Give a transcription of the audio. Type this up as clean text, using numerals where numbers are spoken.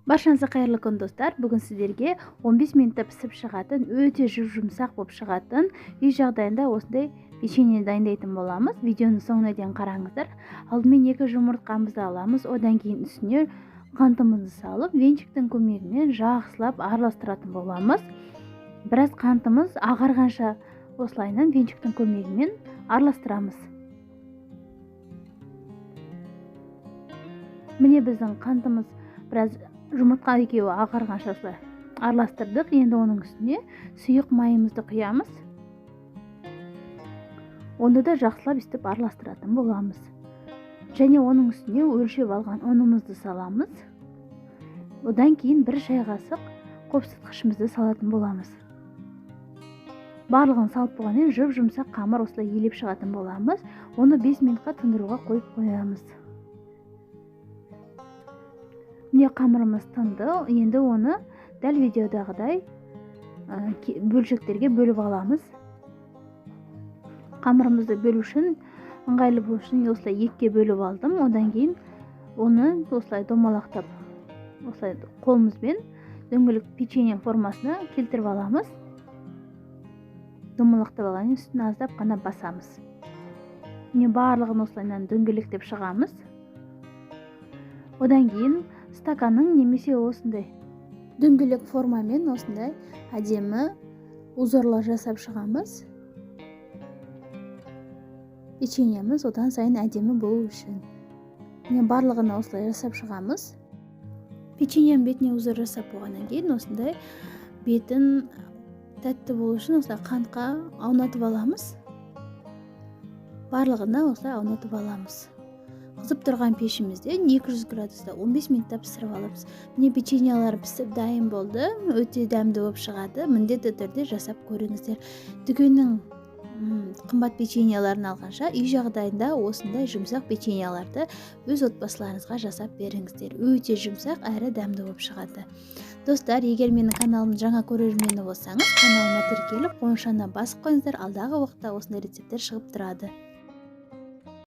Баршаңызға қайырлы күн, достар. Бүгін сіздерге 15 минутта пісіп шығатын, өте жұп-жұмсақ болып шығатын үй жағдайында осындай печенье дайындайтын боламыз. Видеоның соңына дейін қараңыздар. Алдымен 2 жұмыртқамызды аламыз, одан кейін үстіне қантымызды салып, венчиктің көмегімен жақсылап араластыратын боламыз. Біраз қантымыз ағарғанша осылайынан венчиктің көмегімен араластырамыз. Міне біздің қантымыз біраз жұмыртқа екеуі ағарғанша осылай араластырдық. Енді оның үстіне сұйық майымызды құямыз. Оны да жақсылап өстіп араластыратын боламыз. Және оның үстіне өлшеп алған ұнымызды саламыз. Одан кейін 1 шай қасық қопсытқышымызды салатын боламыз. Барлығын салып болғаннан кейін жұп-жұмсақ қамыр осылай елеп шығатын боламыз. Оны 5 минутқа тындыруға қойып қоямыз. Міне қамырымыз тынды. Енді оны дәл видеодағыдай бөлшектерге бөліп аламыз. Қамырымызды бөлу үшін ыңғайлы болу үшін осылай екіге бөліп алдым. Одан кейін оны осылай домалақтап, осылай қолымызбен дөңгелек печенье формасына келтіріп аламыз. Домалақтап алғаннан кейін үстін аздап қана басамыз. Міне барлығын осылайынан дөңгелектеп шығамыз. Одан кейін стаканның немесе осындай дөңгелек формамен осындай әдемі узорлар жасап шығамыз. Печеньеміз одан сайын әдемі болу үшін. Міне барлығын осылай жасап шығамыз. Печеньенің бетіне узор жасап болғаннан кейін осындай бетін тәтті болу үшін осылай қантқа аунатып аламыз. Барлығына осылай аунатып аламыз. Қызып тұрған пешімізде 200 градуста 15 минутта пісіріп аламыз. Міне печеньелар пісіп дайын болды. Өте дәмді болып шығады. Міндетті түрде жасап көріңіздер. Дүкеннің қымбат печеньеларын алғанша үй жағдайында осындай жұмсақ печеньеларды өз отбасыларыңызға жасап беріңіздер. Өте жұмсақ әрі дәмді болып шығады. Достар, егер менің каналымның жаңа көрермені болсаңыз, каналыма тіркеліп, қоңырауны басып қойыңыздар. Алдағы уақытта осындай рецепттер шығып тұрады.